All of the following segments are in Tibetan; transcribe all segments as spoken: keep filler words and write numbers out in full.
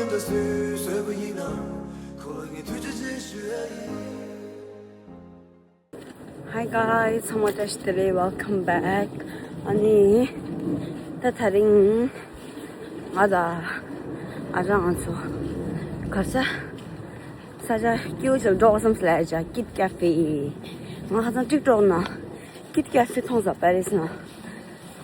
ད་སུས་གསོལ་བ་ཡིན་ན། ཁོ་ལ་ངས་ཐུགས་རྗེ་ཆེ་ཞུ་ཡ་ཡིན། Hi guys, ཚང་མ་བཀྲ་ཤིས་བདེ་ལེགས། Welcome back. ཨ་ནི་ད་དེ་རིང་ང་དང་ཨ་ཅག་ང་ཚོ་ག་རེ་ཟ། ས་ཆ་སྐྱིད་པོ་ཅིག་ལ་འགྲོ་དགོས་བསམ་སོང་ལབ་ཡ། Kit Cafe. ང་ཧ་ཅང་ཊིག་ཊོག་ནང་Kit Cafe མཐོང་ཙང་པེ་རིས་ནང་།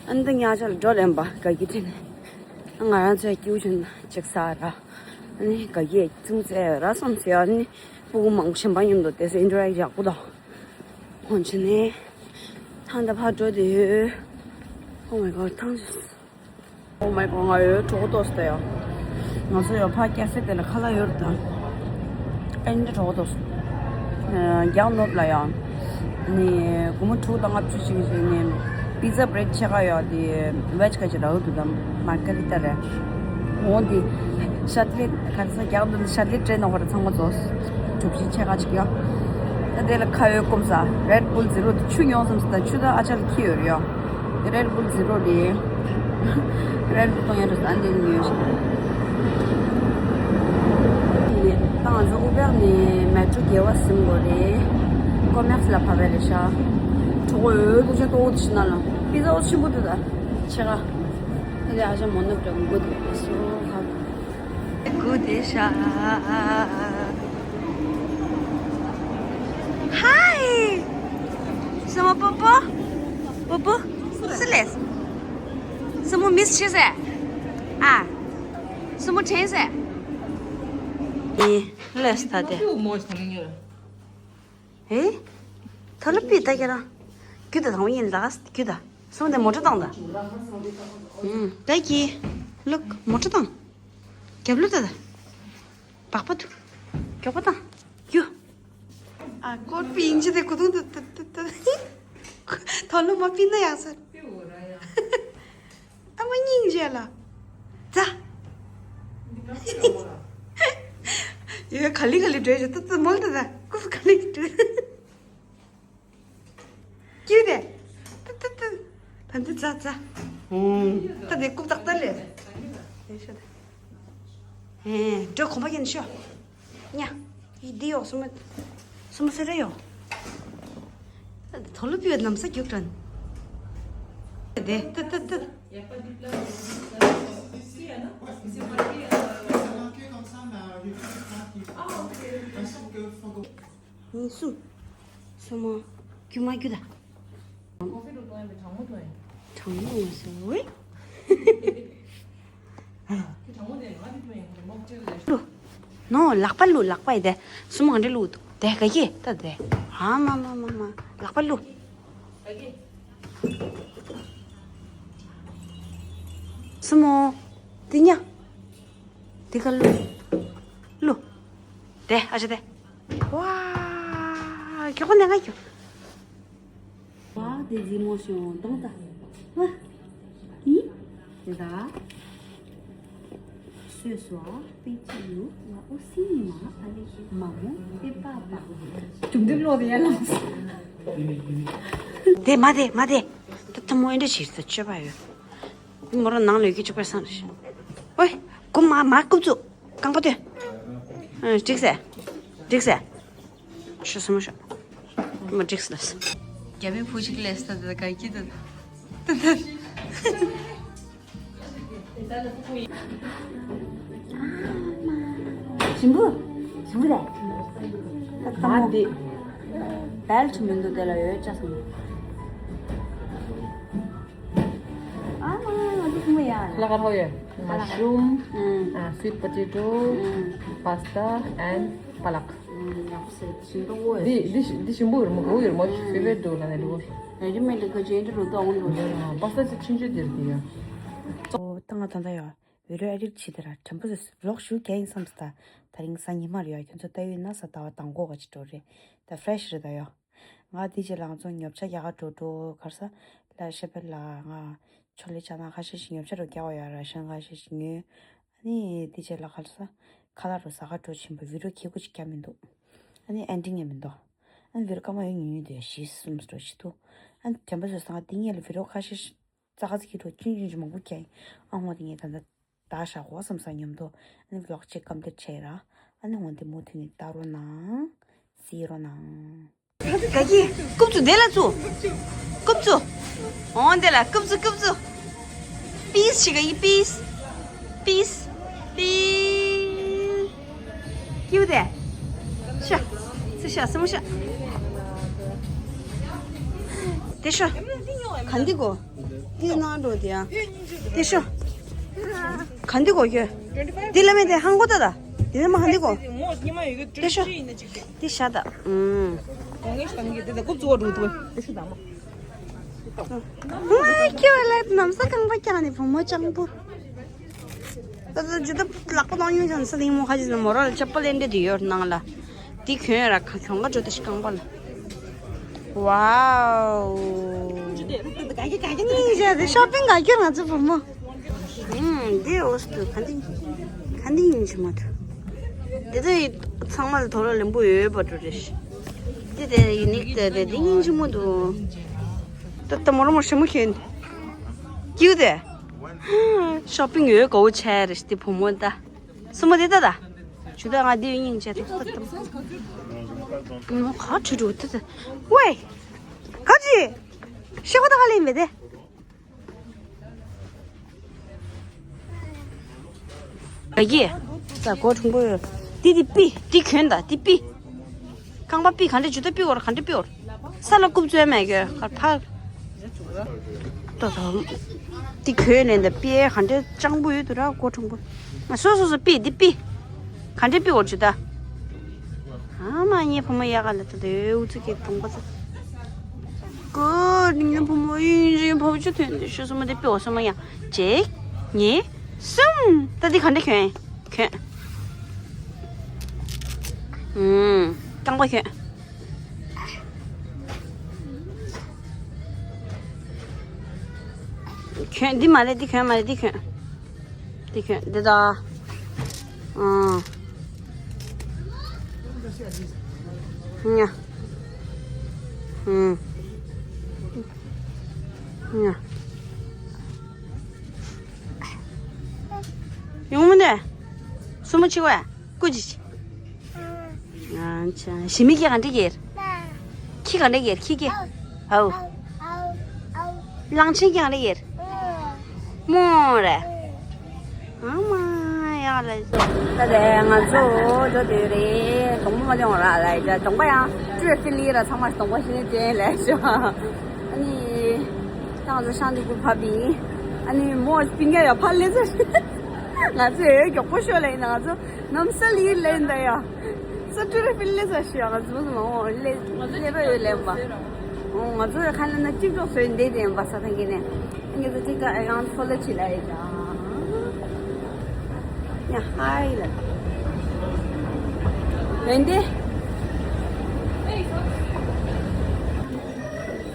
ཨ་ནི་ད་ཉག་ཆ་ལ་འགྲོ་ལེན་པ་དགའ་སྐྱིད་དེ་ནས། ང་རང་ཚོའི་སྐྱིད་པོ་ཅིག་ཅིག་ཟ་ར། ཨ་ནི་དགའ་སྐྱིད་ཅུང་ཙམ་ར་བསམ་སོང་། ཨ་ནི་སྤུ་གུ་མང་པོ་གཞན་པ་མཉམ་དུ་བསྡད་སོང་། ཨིན་ཊར་ཨེག་ཊི་ཡག་པོ་དང་། འོ་བྱས་ནས་ད་ལྟ་ཕར་འགྲོ་བསྡད་ཡོད། Oh my god, ཐང་ཆད། Oh my god, ང་ཡོད་གྲོད་ཁོག་ལྟོགས་སོང་ད་ཡ། ང་ཚོ་ཡོད་ཕར་ཀེ་ཧྥེ་དེ་ལ་ཁ་ལག་ཡོད་རེད་ད། ཨེ་འདྲ་གྲོད་ཁོག་ལྟོགས་སོང་། ཨ། རྒྱག་ནོར་ལ་ཡ། ནི་སྒོར་མོ་དྲུག་དང་ལྔ་བཅུ་ཅིག་ཅིག་ནི་པི་ཛ་བྷི་རེཌ་ཕྱེད་ཀ་ཡོད་དེ། ཝེཇ་ཁ་ཅིག་རག་འདུག་ད། མར་ག་རི་ཊ་རེད། འོ་དེ་ཤ་ལེ་ག་རེ་ཟ། རྒྱག་འདུག་ཤ་ལེ་སྤྲད་ནོ་ཧོ་ར་ཚང་མ་རྫོགས། གྲུ་བཞི་ཕྱེད་ཀ་ཅིག་ཡོད། ད་དེ་ལ་ཁ་ཡོད་སྐོམ་ས། རེད་བུལ་ཛི་རོ་དེ་ཆུ་མྱོང་བསམ་སོང་ད། ཆུ་ད་ཨ་ཅག་ལ་འཁྱེར་ཡོད་རེད་ཡ། རེད་བུལ་ཛི་རོ་རེད། རེད་བུལ་གཏོང་ཡ་འགྲོ་ས་འདི་ཉོས་ཤག་ད་ང་ཚོ་ཨུ་བེར་ནས་མེ་ཊྲོ་བརྒྱད་པ་ཟིན་དགོས་རེད། ཀོ་མེག་སི་ལ་ཕབ་པ་རེད་ཤག་གྲོད་ཁོག་ཡོད་དུས་ཆ་ཏོག་ཏོ་ཞིག་ན་ལ། པི་ཛ་འོ་ཆེན་པོ་འདུག་ད། ཕྱེད་ཀ། ད་དེ་ཨ་ཅག་མོ་ནུབ་འགྲོ་དགོས་འདུག་སོ་ཧ། ཀུ་དེ་ཤ། Hi. སྲུ་མོ་པོ་པོ། པོ་པོ། སུ་ལས། སྲུ་མོ་མིས་བྱེད་ཟེར། ཨ། སྲུ་མོ་དྲན་ཟེར། ཨེ། ལས་ད་དེ། ཨེ། ཐ་ལ་པི་ད་ཁྱེད་རང་། རྒྱུ་ད་དང་པོ་ཡིན་ལ་རྒྱུ་ད། སྲུ་མོ་དེ་མོ་ཊ་བཏང་ད། ཨུམ། ད་ཀྱི། ལུག་མོ་ཊ་བཏང་། རྒྱབ་ལོག་ད་ད། སྦག་པ་འདུག་མགྱོགས་པོ་བཏང་། རྒྱུ། ཨ། ཀོར་པི་ཡིན་ཅི་དེ་གུ་དུང་དུ་དུ་དུ་དུ། ཐོ་ལོ་མ་པི་ན་ཡག་ས། ཨ་མ་སྙིང་རྗེ་ལ། ཛ། ཡོད་ག་ལི་ག་ལི་འདྲེ་རེད་ཏུ་ཏུ་མོལ་ཏུ་ད་ཀུ་ག་ལི་གི་འདྲེ། ཀྱུ་དེ། ཏུ་ཏུ་ཏུ། ད་འདི་ཛ་ཛ། ཧུང་། ད་དེ་ཀུ་ཏག་ཏག་ལེ། དེ་ཤོད་དེ། ཧེ། འགྲོ་གོམ་པ་ཡིན་ཤོ། ཉ། ཡི་འདི་ཡོ་སུ་མ། སུ་མ་སེ་རེ་ཡོ། ད་དེ་ཐོ་ལོ་པི་ཡོད་ནམ་ས་རྒྱུག་དྲན། དེ་ཏུ་ཏུ་ཏུ། ཡག་པ་འདི་པླ་ཟེར་ཟེར་ཟེར་ཟེར་ཡ་ན། ཟེར་མ་ཟེར་ཡ་ན། ཨ། ཨོ་ཁེ། གཉིས་སུ། སུ་མོ། རྒྱུ་མ་རྒྱུ་ད། ཀོ་ཧྥི་རུ་གཏོང་ཡ་མེད། གྲང་མོ་གཏོང་ཡ། གྲང་མོ་ཟེར་བས། དེ་གྲང་མོ་དེ་ང་དེ་གཏོང་ཡ་གྲང་མོ་སྤྲད་ལ། ལུ། ནོ། ལག་པ་བླུགས། ལག་པ་ཡི་དེ་སུ་མོ་ག་འདྲ་བླུགས་འདུག་དེ་ག་གི་ད་དེ། ཨ་མ་མ་མ་མ། ལག་པ་བླུགས། ག་གི། སུ་མོ། དེ་ཉ། དེ་ག་བླུགས། བླུགས། དེ་ཨ་ཅེ་དེ། ཝ། ཁྱོད་ཁོ་ནས་ང་ཁྱོད། ཝ། དེ་ཟིག་མོ་ཤོང་དང་ད། ཝ། ཨི། དེ་ད། སོས་སོ། པེ་ཅི་ཡུ། ཝ་ཨོ་སི་མ་ཨ་ལེ་མ་མོ་པེ་པ་པ། ཅུང་དེ་ལོ་དེ་ཡ་ལ། དེ་མ་དེ་མ་དེ། ད་ཐ་མོ་ཨེ་འདྲ་ཞིག་ས་སྤྱོད་པ་ཡོད། མོ་རང་ནང་ལོས་ཀྱི་ཅུ་པར་སང་རེ། ཨོའི། གོ་མ་མ་ཀུབ་ཙུ། རྐང་པ་ལྟོས། ཨ། འགྲིག་སེ། འགྲིག་སེ། ཤོ་སེ་མོ་ཤོ། མ་འགྲིག་སེ་ལབ་སོང་། རྒྱ་མི་བུ་ཞིག་སླེབས་སོང་ད། ག་གི་ད། ཞིམ་པོ། ཞིམ་པོ་རེད། ད་ལྟ་མོ་འདི་བེལ་ཊི་མི་འདུག་དེ་ལ་ཡོད་ཅག་སོང་། ཨ་མ་འདི་ཞིམ་པོ་ཡ། ལ་ཀ་ཧོ་ཡ། Mushroom, uh, sweet potato, pasta and palak. འདི་འདི་འདི་ཞིམ་པོ་ཡོད་མོ། གོ་ཡོད་མོ། ཕེ་ཝ་རེཊ་འདུག་ལ་ནས་ལུ། རེ་མེད་ལི་ཁ་ཅན་འདི་རུ་ཏོག་འདུག་ཡ། པ་སྟ་ཅི་ཆུང་ཆུང་འདིར་འདི་ཡ། ཨོ་ད་ང་ད་ད་ཡ། བི་ཌི་ཡོ་ཨེ་ཌིཊ་བྱེད་དེ་ར་དྲན་པ་ཟེར་ལོག་ཞུ་ག་ཡིན་བསམ་སོང་ད། དེ་རིང་གཟའ་ཉི་མ་རེད་ཡ། ཁྱོད་ཚོ་ལྟ་ཡོད་ན་གཟའ་ཟླ་བ་དང་པོ་ག་ཅིག་འགྲོ་རེད། ད་ཕེ་རེ་ཤི་རེད་ད་ཡ། ང་དེ་རྗེས་ལ་ང་ཚོ་ཉོ་ཆ་རྒྱག་ག་འགྲོ་འགྲོ་གར་ས་ལ་ཤེ་པེ་ལ་ང་ཆོ་ལེ་ཅ་ན་ཁ་ཤས་ཤིག་ཉོ་ཆ་རུ་རྒྱག་པ་ཡ། ར་ཤན་ཁ་ཤས་ཤིག་ཉོས། ཨ་ནི་དེ་རྗེས་ལ་གར་ས་ཁ་ལག་རུ་ཟ་ག་འགྲོ་ཆེན་པོ། བི་ཌི་ཡོ་ཁྱེད་ཀུ་ཅིག་རྒྱག་མི་འདུག་ཨ་ནི་ཨེན་ཌིང་ཡང་མི་འདུག་ཨ་ནི་བི་ཌི་ཡོ་སྐར་མ་ཡོད་ཉུང་ཉུང་དེ་བཞི་གསུམ་རུ་ཞིག་འདུག་ཨ་ནི་དྲན་པ་བཟོས་སང་དེ་ངས་ལ་བི་ཌི་ཡོ་ཁ་ཤས་ཤིག་ཙག་ཙིག་གི་འགྲོ་ཆུང་ཆུང་ཆུང་མང་པོ་རྒྱག་ཡིན། ཨ་ཧོ་དེ་ངས་ད་ལྟ། བཞག་གོ་བསམ་སོང་། མཉམ་དུ་ཨ་ནི་ཝི་ལོག་ཅིག་སྐམ་དེ་ཆེ་ར། ཨ་ནི་འོན་ཏེ་མུ་མཐུད་ནས་ལྟ་རོགས་གནང་། གཟིགས་རོགས་གནང་། དགའ་སྐྱིད། རྐུབ་བཙུགས་དེ་ལ་བཙུགས། རྐུབ་བཙུགས། འོང་དེ་ལ་རྐུབ་བཙུགས། རྐུབ་བཙུགས། པིས་ཞིག་ག་ཡི་པིས། པིས། པིས། ཀིའུ་དེ། ཤ། སི་ཤ་སི་མོ་ཤ། དེ་ཤ། ག་འདི་གོ། དེ་ནང་འགྲོ་དེ་ཡ། དེ་ཤ། ག་འདི་གོ་ཁྱོད། དེ་ལ་མེད་དེ་ཧང་གོ་ད་ད། དེ་ལ་མ་ག་འདི་གོ། དེ་ཤ། དེ་ཤ་ད། ཨུམ། ཨ་ཁྱོད་ལ་ནམ་ས་རྐང་པ་བཀྱག་ནས་བུ་མོ་སྤྱང་པོ། ད་ད་ཇུ་ད་ལག་པ་གཏོང་ཡོང་ཅང་ས་དེ་མོ་ཁ་ཅིག་ན་མོ་ར་ལ་ཆབ་པ་ལེན་འདྲེ་དུ་ཡོད་ནང་ལ། དེ་གྱོན་ར་གྱོན་ག་འགྲོ་ད་ཤི་རྐང་པ་ལ། ཝའོ། ཤོ་པིང་ག་ཁྱོད་ང་ཚོ་བུ་མོ། ཨུམ། འདི་འོ་སི་ཏུ་ག་འདི་ག་འདི་ཡིན་ཆི་མ་ཐུ། འདི་ད་ཡི་ཚང་མ་ལ་དོ་ར་ལེན་པོ་ཡོད་པ་འགྲོ་རེ་ཤི། འདི་དེ་ཡི་ནིག་དེ་དེ་འདི་ཡིན་ཆི་མོ་འདུག་ད་ད་མོ་ར་མོ་ཤི་མོ་ཁྱོད། ཀིའུ་དེ། ཤོ་པིང་ཡོད་གོ་ཆེ་རེ་ཤི་དེ་བུ་མོ་ད། སུ་མོ་དེ་ད་ད། ཇུ་ད་ང་འདི་ཡིན་ཆེ་ད་ད་ད། མོ་ག་ཁྲུ་ཁྲུ་ད་ད། ཝེ། ག་ཅི། ཤི་ཁོ་ད་ག་ལེན་མེད་དེ། ག་གི། ད་གོ་ཁྲུང་པོ་ཡོད། ཏི་ཏི་པི་ཏི་གྱོན་ད་ཏི་པི། རྐང་པ་པི་ག་འདྲ་ཇུ་ད་པི་འོར་ག་འདྲ་པི་འོར། ས་ལ་རྐུབ་བཙོས་མེད་གི་གར་ཕར། ཏོ་ཏོ། ཏི་གྱོན་ནས་ད་པི་ཨེ་ག་འདྲ་སྤྱང་པོ་ཡོད་དུ་ར་གོ་ཁྲུང་པོ། ང་སོ་སོ་སོ་པི་ཏི་པི། ག་འདྲ་པི་འོར་ཇུ་ད། ཨ་མ་ངའི་བུ་མོ་ཡག་ག་ལ་ད་དེ་ཨུ་ཚུགས་ཀྱི་གཏོང་པ་ཚ། ཀོ་ནིང་ནི་བུ་མོ་ཡིན་རིན་བབ་ཅུ་ཐོན་ཏེ་ཤོ་སུ་མ་དེ་པེའོ་སུ་མ་ཡང་གཅིག་གཉིས་གསུམ། ད་འདི་ག་འདྲ་གྱོན་གྱོན། ཨུམ། རྐང་པ་གྱོན། གྱོན་འདི་མ་རེད་འདི་གྱོན་མ་རེད་འདི་གྱོན། དེ་ཁྱོད་འདི་ད། ཨང་། ཉ། ཧུམ། ཉ། ཡོང་མི་འདུག་སུ་མོ་ཆེ་བས། སྐུ་ཅི་ཆེ། ཨ་ཆ། ཞི་མི་ཁྱི་ག་འདྲ་གྱེར། ཁྱི་ག་འདྲ་གྱེར་ཁྱི་ཁྱི། ཧའོ། གླང་ཆེན་ཁྱི་ག་འདྲ་གྱེར། མོ་རེད། ཨ་མ་ཡག་ལ། ད་དེ་ང་ཚོ་འགྲོ་དུས་རེད་གདོང་པ་མ་ལེན་ར་ལ་ཡ་གདོང་པ་ཡང་ཀྲུའུ་ཧྥི་ལི་ར་ཚང་མ་གདོང་པ་ཞིག་ནས་བསྟན་ལས་ཤོག་ཨ་ནི། ད་ང་ཚོ་ཤང་དུ་གུ་ཕབ་པིན། ཨ་ནི་མོ་སྤིན་ཀ་ཡ་ཕར་ལེ་ཚ། ང་ཚོ་ཡོད་མགྱོགས་པོ་ཤོག་ལ་ཡིན་ན་ང་ཚོ་ནམ་ས་ལི་ལེན་ད་ཡ། ས་ཏུ་ར་ཕི་ལེ་ས་ཤི་ཡ་ང་ཚོ་མ་འོ་ལེ་ལེ་རོ་ཡོད་ལེན་པ། འོ་ང་ཚོ་ཡ་ཁ་ལེ་ན་ཅིག་ཅོག་སོན་དེ་དེན་པ་ས་ཐང་གི་ནས་ངེ་ཚོ་ཅིག་ཀ་ཨེ་ཡང་ཕོ་ལོ་ཆི་ལ་ཡི་ད། ཡ་ཧའི་ལ། ཡོན་ཏེ།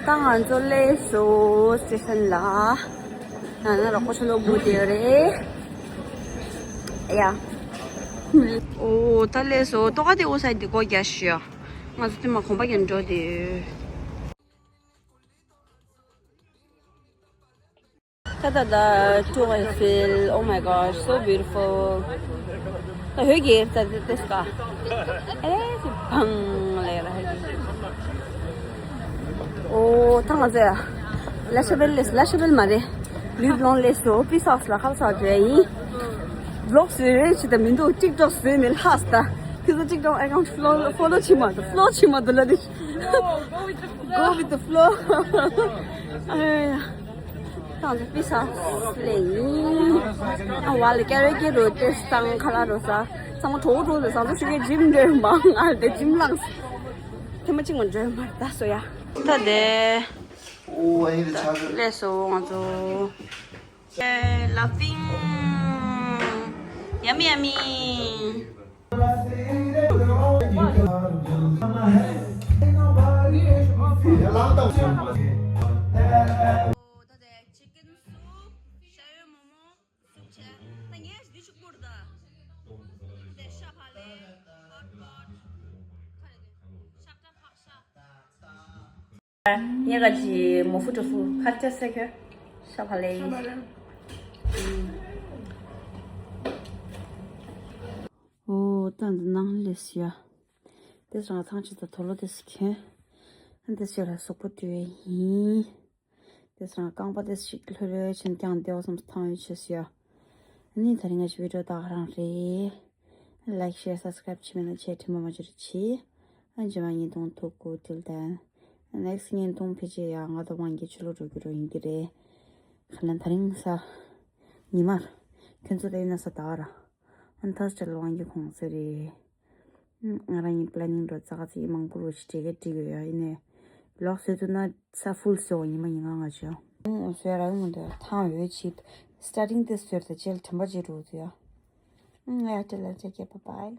ད་ང་ཚོ་ལེ་སོ་སི་ཊེ་ཤན་ལ། ང་ན་རོགས་པོ་ཆུ་ལོག་བུ་དེ་རེད། ཡ། ཨོ་ད་ལས་སོ་ཏོ་ག་དེ་འོ་ས་དེ་སྒོ་རྒྱག་ཤི་ཡ། ང་ཚོ་དེ་མ་གོམ་པ་རྒྱག་འགྲོ་དེ། ད་ད་ད་ཏོ་ཨའི་ཕིལ། Oh my gosh, so beautiful. ད་ཧོད་ཀྱི་ད་དེ་དེ་སྐ་ཨེ་དེ་བང་ལེ་ར་ཧོད་ཀྱི། ཨོ་ཐང་ང་ཚོ་ལ་ཤ་བེལ་ལེས་ལ་ཤ་བེལ་མ་རེད། ལུས་བློང་ལེས་སོ་པི་སོགས་ལ་ཁབ་སོགས་བྲེ་ཡིན། བློག་བཟོས་རེད་ཅི་ད་མི་འདུག་ཊིག་ཊོག་བཟོས་ནས་ལྷག་ད། ཁི་ཚོ་ཊིག་ཊོག་ཨེ་ཀའུན་ཊི་ཕོ་ལོ་ཕོ་ལོ་བྱེད་མ་འདུག་ཕོ་ལོ་བྱེད་མ་འདུག་ལ་དེ། Go with the flow. ཨ་ཡ། ཏང་ཏེ་པི་ས་ལེ་ཡིན། ཨ་བ་ལེ་ཀེ་རེ་ཀེ་རོ་ཏེ་སང་ཁ་ལ་རོ་ས། ཚང་མ་གྲོགས་གྲོགས་ལ་སང་ཚོ་ཤུ་གེ་ཇིམ་འདྲེ་མང་ང་ལ་ཏེ་ཇིམ་ལངས། ཐེ་མ་ཅིག་མ་འདྲེ་མ་ད་སོ་ཡ། ད་དེ། ཨོ་ཨ་ཡིན་ལེ་ཆ་རེད། ལེ་སོ་ང་ཚོ། ཨེ་ལ་ཕིང་། ཡ་མི་ཡ་མི། ད་དེ་ཅི་ཀེན་སུབ། ཤ་ཡོད་མོག་མོག་སུབ་བྱས། ད་ངས་འདི་ཅིག་བསྐུར་ད། དེ་ཤ་བག་ལེབ། ཧོཊ་པོཊ། ཁ་རེ་དེ། ཤ་ཀྲ་ཕག་ཤ། ཉེ་ག་ཅི་མོ་ཧྥུ་ཀྲོ་ཧྥུ་ཁ་ཏྲ་སེ་ཁྱོད་ཤ་བག་ལེབ་ཡིན། ཨོ་ད་འདི་ནང་ལས་ཡ། དེ་སང་ཚང་ཆེ་ད་དོ་ལོ་དེ་སི་ཁན། ཨ་འདི་སི་ལ་སོག་པོ་ཏུ་ཡིན། དེ་སང་རྐང་པ་དེ་ཞིག་ལྷོད་ལྷོད་ཕྱིན་ཀྱང་བདེ་བ་སོམས་ཐང་ཡོད་ཆེ་སི་ཡ། ཨ་ནི་ད་རིང་ང་ཞི་བི་ཌི་ཡོ་ད་ག་རང་རེད། Like, share, subscribe བྱེད་མེད་ན་ཆེ་དྲི་མ་མ་བྱེད་རེ་ཆེ། ཨ་འཇམ་མ་ཉིན་ཐུང་ཐུག་གོ། Till then, next ཉིན་ཐུང་ཕི་ཆེ་ཡ་ང་དོ་མང་གི་ཆུ་ལོ་འགྲོ་རྒྱུ་རོ་ཡིན་གི་རེད། ཁ་ལན་ད་རིང་ས། ཉི་མར། ཁྱོད་ཚོ་དེ་ཡིན་ན་ས་ད་བ་ར། ཨན་ཐ་སྤྲེལ་དབང་གི་གོང་ས་རེད། ང་རང་ཡིན་པླ་ནིང་འགྲོ་ཙག་ཙིག་མང་པོ་རུ་ཞིག་བྲིས་གི་བྲིས་གི་ཡོད་ཡིན་ནས། ལོག་བཟོས་ཐུབ་ན་ས་ཧྥུལ་བཟོ་ཉི་མ་ཡིན་ང་ང་ཅོ། སོས་ར་ཡོང་འདོད་ཐང་འོད་ཆིབ། སི་ཊར་ཊིང་དེ་སོས་ད་ཅེལ་དྲན་པ་ཅེ་རུ་ཟོ་ཡ། ང་ཡ་ཏེ་ལ་ཅེ་ཀེ་bye bye།